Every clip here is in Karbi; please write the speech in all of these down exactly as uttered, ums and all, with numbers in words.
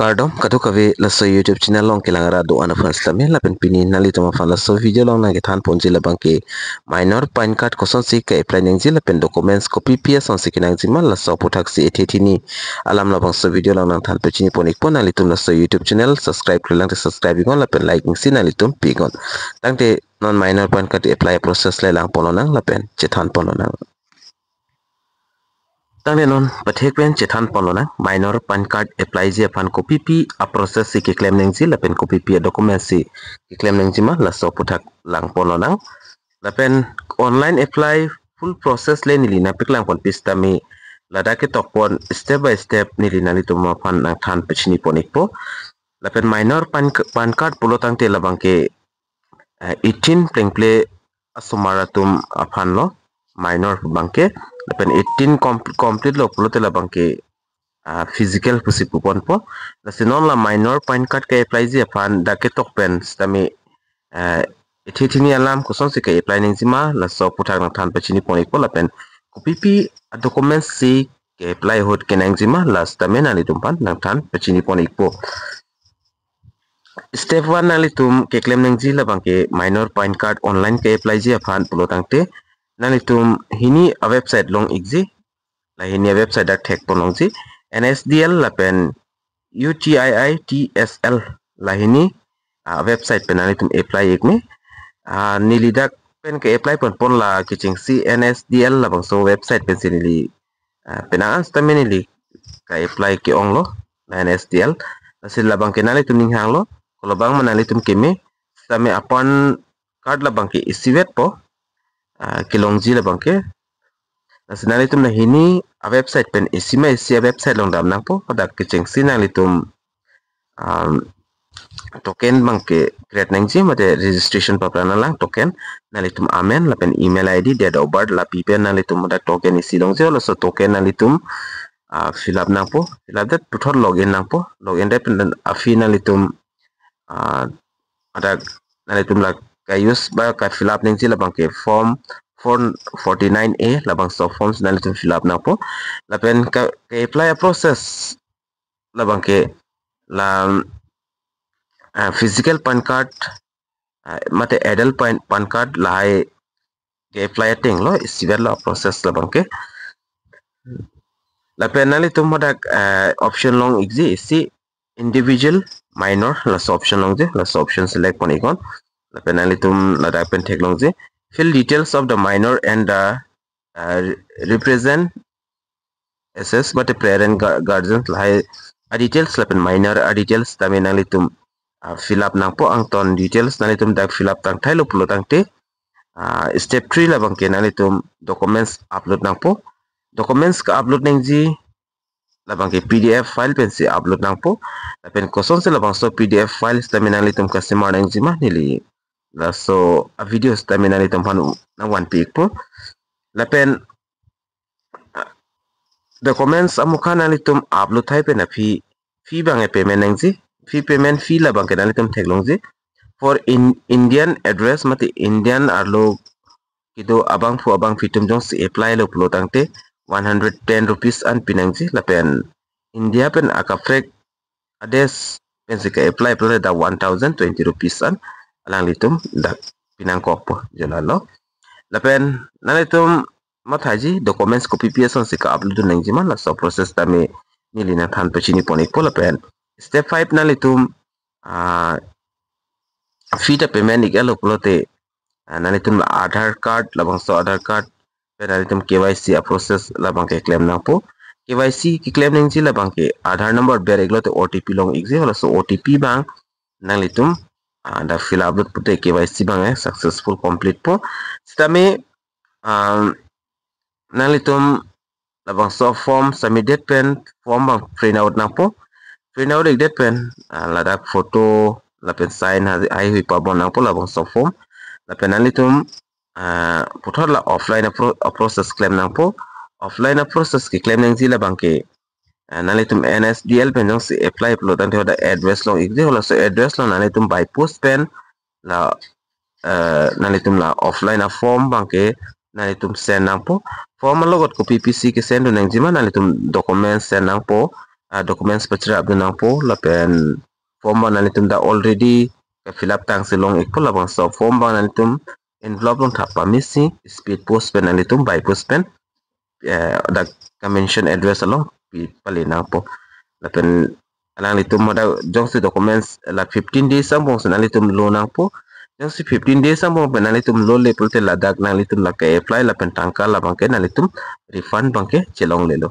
Kardom kadokave laso YouTube channel along kelang ra do-an aphan sitame lapen pini nanglitum aphan laso video along nangkethan ponji labangke minor PAN card kosonsi ke-apply nangji lapen documents kopi pi asonsi kenangji ma laso aputhak si ethe thini alam labangso video along nangthan pachini pon ikpo. Nanglitum laso YouTube channel subscribe klemkle tangte subscribe iknon lapen like isi nanglitum pi iknon. Tangte non minor PAN card apply process le lang pon lonang lapen chethan pon lonang. Tangte non pathek pen chethan pon lonang minor PAN card apply ji aphan kopi pi a-process si keklem nangji lapen kopi pi a-document si keklem nangji ma laso aputhak lang pon lonang. Lapen online apply full process le neli nangpaklang pon pi sitame ladak ketok pon step by step neli nanglitum aphan nangthan pachini pon ikpo. Lapen minor PAN, PAN card pulo tangte labangke eh, eighteen plengple asomar atum aphan lo minor abangke, lapen eighteen com-, complete lo pulote labangke ah, physical pusi pu ponpo. Lasi non la minor PAN card ke-apply ji aphan dak ketok pen sitame eh, ethe thini alam kosonsi ke-apply nangji ma laso aputhak nangthan pachini pon ikpo lapen kopi pi a-document si ke-apply ahut kenangji ma la sitame nanglitum aphan nangthan pachini pon ikpo. Step one nanglitum keklem nangji labangke minor PAN card online ke-apply ji aphan pulo tangte nanglitum hini a-website long ikji, la hini a-website dak thek pon longji, N S D L lapen U T I I T S L la hini ah, website pen nanglitum apply ik me. Ah, neli dak pen ke-apply pon pon la kechengsi N S D L labangso website pensi neli ah, penang an sitame neli ke-apply ke-ong lo la N S D L. Lasi labangke nanglitum ninghang lo, kolobang ma nanglitum keme sitame a-PAN card labangke isivet po, ah, kelongji labangke. Lasi nanglitum la hini a-website pen isi ma isi a-website along dam nangpo, hadak kechengsi nanglitum um, token abangke create nangji mate registration papra nanglang token, nanglitum amen lapen email I D, date of birth la pi pen nanglitum hadak token isi longji, laso token nanglitum ah, fill up nangpo, fill up det puthot login nangpo, login det pen aphi nanglitum ah, hadak nanglitum la ka-use ba ka-fill up nangji labangke form four forty-nine A labangso forms nanglitum fill up nangpo. Lapen ka, ka-apply a-process labangke la ah, physical PAN card ah, mate adult PAN, PAN card lahai ke-apply ateng lo isivet lo process labangke. Lapen nanglitum hadak eh, option long ikji isi individual minor laso option longji, laso option select pon iknon. Lapen nanglitum ladak pen thek longji fill details of the minor and the uh, represent assess mate parent gu-, guardians lahai a-details lapen minor a-details tame nanglitum ah, fill up nangpo. Angton details nanglitum dak fill up tangthailo pulo tangte ah, step three labangke nanglitum documents upload nangpo. Documents ka-upload nangji labangke P D F file pensi upload nangpo. Lapen kosonsi labangso P D F files tame nanglitum kasemar nangji ma neli laso a-videos tame nanglitum aphan nangvanpi ikpo. Lapen documents amukha nanglitum upload thai pen aphi fee abang payment nangji. Fee payment fee labangke nanglitum theklongji. For in Indian address mate Indian arlo kedo abangphu abangphi atum jongsi apply lo pulo tangte one hundred ten rupees an pinangji lapen India pen akaprek a-desh pensi ka-apply pulote dak one thousand twenty rupees an alanglitum dak pinangkokpo jolalo. Lapen nanglitum mathaji documents kopi pi asonsi ka-upload nangji ma laso process tame neli nangthan pachini pon ikpo. Lapen step five nanglitum ah, fee ta payment ik-etlo pulote ah, nanglitum la Aadhaar card labangso Aadhaar card pen nanglitum K Y C a-process labangke klem nangpo. K Y C keklem nangji labangke Aadhaar number ber iklote O T P long ikji, halaso O T P abang nanglitum ah, dak fill up lut pute K Y C abang eh, successful complete po. Sitame ah, nanglitum labangso form submit det pen form abang print out nangpo. Print out ik det pen ah, ladak photo lapen sign ha-, haihui pabon nangpo labangso form. Lapen nanglitum ah, puthot la offline a-pro-, a-process klem nangpo. Offline a-process keklem nangji labangke ah, nanglitum N S D L pen jongsi apply pulo tangte hadak address long ikji, halaso address long nanglitum by post pen la eh, nanglitum la offline a-form abangke nanglitum send nangpo. Form alogot kopi pisi ke-send dun nangji ma nanglitum document send nangpo. ah, documents pacherap dun nangpo, lapen form abang nanglitum dak already ke-fill up tangsi long ikpo, labangso form abang nanglitum envelope along thap pamesi, speed post pen nanglitum by post pen, eh, dak ke-mention address along pi pale nangpo. Lapen alanglitum hadak jongsi documents la fifteen days angbong si nanglitum lo nangpo. Jongsi fifteen days angbong pen nanglitum lole pulote ladak nanglitum la ke-apply lapen tangka labangke nanglitum refund abangke chelonglelo.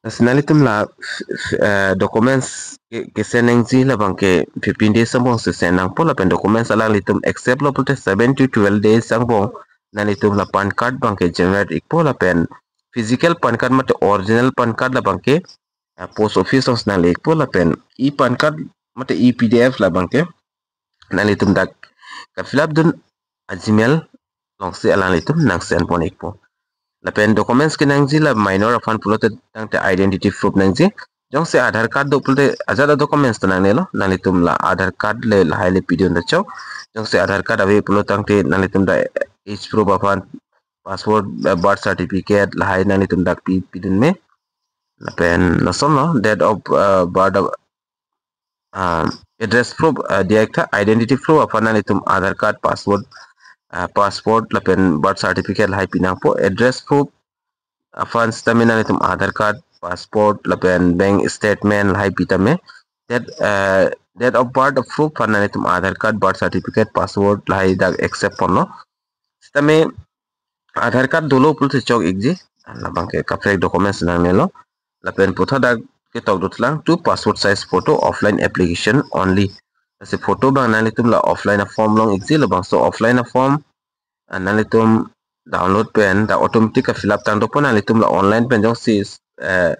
Lasi nanglitum la, eh, documents ke, ke-send nangji labangke fifteen days angbong si send nangpo, lapen documents alanglitum accept lo pulote seven to twelve days angbong nanglitum la PAN card abangke generate ikpo, lapen physical PAN card mate original PAN card labangke, ah, post office along si nangle ikpo, lapen e-PAN card mate e-P D F labangke nanglitum dak ke-fill up dun a-Gmail alongsi alanglitum nang-send pon ikpo. Lapen documents kenangji la minor aphan pulote tangte identity proof nangji. Jongsi Aadhaar card do pulote ajat a-documents ta nangnelo, nanglitum la Aadhaar card le lahai le pidun ta chok. Jongsi Aadhaar card ave pulo tangte nanglitum dak age proof aphan passport, eh, birth certificate lahai nanglitum dak pi, pidun me. Lapen lason lo, date of, eh, birth, ah, address proof, ah, diya ik tha, identity proof aphan nanglitum Aadhaar card, passport, ah, passport lapen birth certificate lahai pi nangpo. Address proof aphan sitame nanglitum Aadhaar card, passport lapen bank statement lahai pi tame. Date, ah, date of birth proof aphan nanglitum Aadhaar card, birth certificate, passport lahai dak accept ponlo. Sitame Aadhaar card dolo pulote chok ikji, labangke kaprek documents nangnelo. Lapen puthot dak ketok dotlang, two passport size photo, offline application only. Lasi photo abang nanglitum la offline a-form long ikji, labangso offline a-form, ah, nanglitum download pen dak automatic ke-fill up tang dopo, nanglitum la online pen jongsi, eh,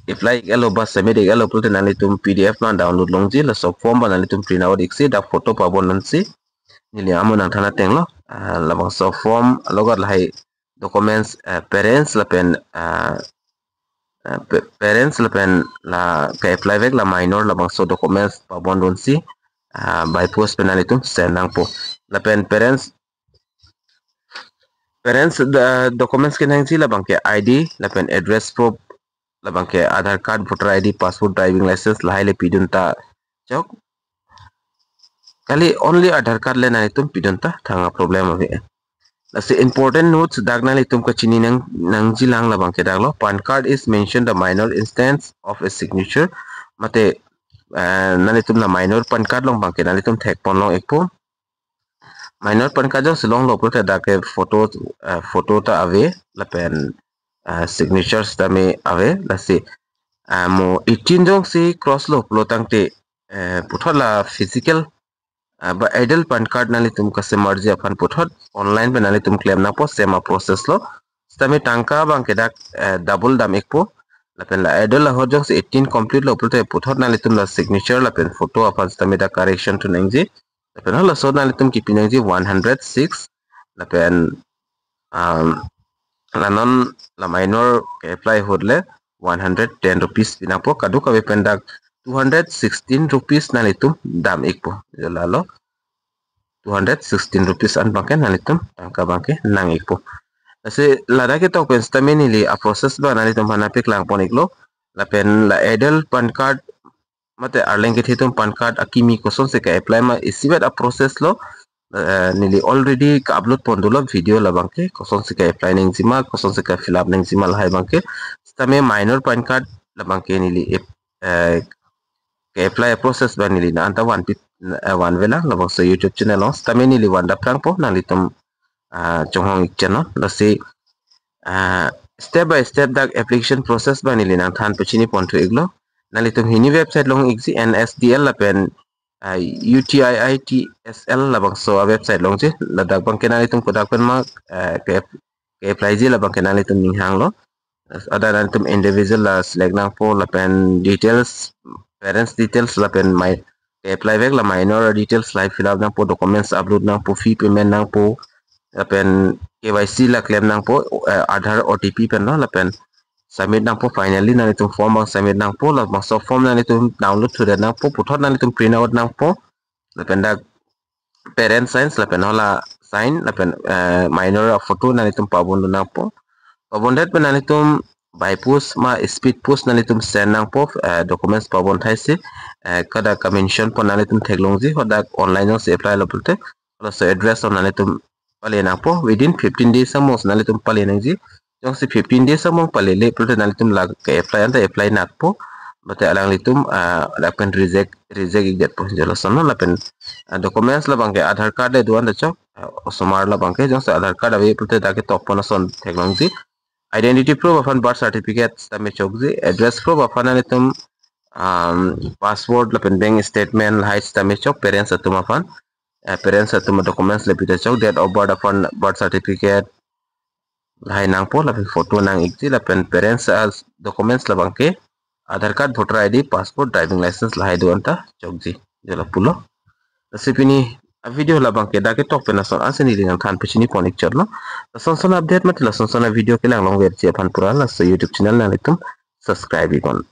apply ik-etlo ba submit ik-etlo pulote nanglitum P D F abang download longji, laso form abang nanglitum print out iksi dak photo pabon nangji. Neli amo nangthan atenglo, ah, labangso form alogat lahai documents, eh, parents lapen, ah, eh, pa-, parents lapen la ke-apply vek la minor, labangso documents pabon dunsi, ah, by post pen nanglitum send nangpo. Lapen parents, parents, ah, documents kenangji labangke I D lapen address proof, labangke Aadhaar card, voter I D, passport, driving license lahai le pidun ta chok. Kali only Aadhaar card le nanglitum pidun ta thang a-problem ave. Lasi important notes dak nanglitum kachini nang, nangjilang labangke daklo, PAN card is mentioned the minor instance of a signature. Mate, eh, nanglitum la minor PAN card along abangke nanglitum thek pon long ikpo. Minor PAN card jongsi longlo pulote dak ke photo, eh, photo ta ave lapen, eh, signatures tame ave, lasi, ah, mo eighteen jongsi cross lo pulo tangte, eh, puthot la physical, ah, ba adult PAN card nanglitum kasemarji aphan puthot online pen nanglitum klem nangpo, same a-process lo. Sitame tangka abangke dak, eh, double dam ikpo. Lapen la adult ahut jongsi eighteen complete lo pulote puthot nanglitum la signature lapen photo aphan sitame dak correction thu nangji. Lapen halaso nanglitum kipi nangji one hundred six. Lapen, um, la non la minor ke-apply ahut le one hundred ten rupees pi nangpo, kadokave pen dak two hundred sixteen rupees nanglitum dam ikpo. Jo lalo two hundred sixteen rupees an abangke nanglitum tangka abangke nang ikpo. Lasi ladak ketok pen sitame neli a-process abang nanglitum aphan nangpaklang pon iklo. Lapen la adult PAN card mate arleng kethe atum PAN card akimi kosonsi ke-apply ma isivet a-process lo, eh, neli already ke-upload pon dolo video labangke, kosonsi ke-apply nangjima, kosonsi ke-fill up nangjima lahai abangke. Sitame minor PAN card labangke neli ap-, eh, ke-apply a-process abang neli nang anta vanpi, eh, vanvelang labangso YouTube channel along. Sitame neli van dap prangpo, nanglitum, ah, chonghong ik channel. Lasi, ah, step by step dak application process abang neli nangthan pachini pon thu iklo. Nanglitum hini website long ikji, N S D L lapen, ah, U T I I T S L labangso a-website longji. Ladak abangke nanglitum kodak pen ma, ah, ke, ke-apply ji labangke nanglitum ninghanglo. Ada nanglitum individual la select nangpo lapen details, parents details lapen mi-, ke-apply vek la minor details lahai fill up nangpo, documents upload nangpo, fee payment nangpo, lapen K Y C la klem nangpo, eh, Aadhaar O T P pen lo, lapen submit nangpo, finally nanglitum form abang submit nangpo, labangso form nanglitum download thudet nangpo, puthot nanglitum print out nangpo, lapen dak parent signs lapen hala sign lapen, eh, minor a-photo nanglitum pabon dun nangpo. Pabondet pen nanglitum, by post ma speed post nanglitum send nangpo, eh, documents pabon thaisi, eh, kada ka mention pon nanglitum theklongji, hadak online jongsi apply lo pulote, laso address on nanglitum pale nangpo, within fifteen days angbong nanglitum pale nangji. Jongsi fifteen days angbong palele pulote nanglitum la ke-apply anta apply nakpo, mate alanglitum, ah, lapen reject, reject ikjatpo, jolo lason non. Lapen, ah, documents labangke Aadhaar card le do-an ta chok, ah, osomar labangke, jongsi Aadhaar card ave pulote dak ketok pon ason theklongji. Identity proof aphan birth certificate sitame chokji, address proof aphan nanglitum, um, passport lapen bank statement lahai sitame chok, parents atum aphan, eh, parents atum documents le pi ta chok, date of birth aphan birth certificate lahai nangpo, lapen photo nang ikji, lapen parents, ah, documents labangke Aadhaar card, voter I D, passport, driving license lahai do-an ta chokji, jolo pulo. Lasi pini a video labangke dak ketok pen ason ansi neli nangthan pachini pon ikchotlo. Lason son update mate lason son a video kelang longverji aphan pura laso YouTube channel nanglitum subscribe iknon.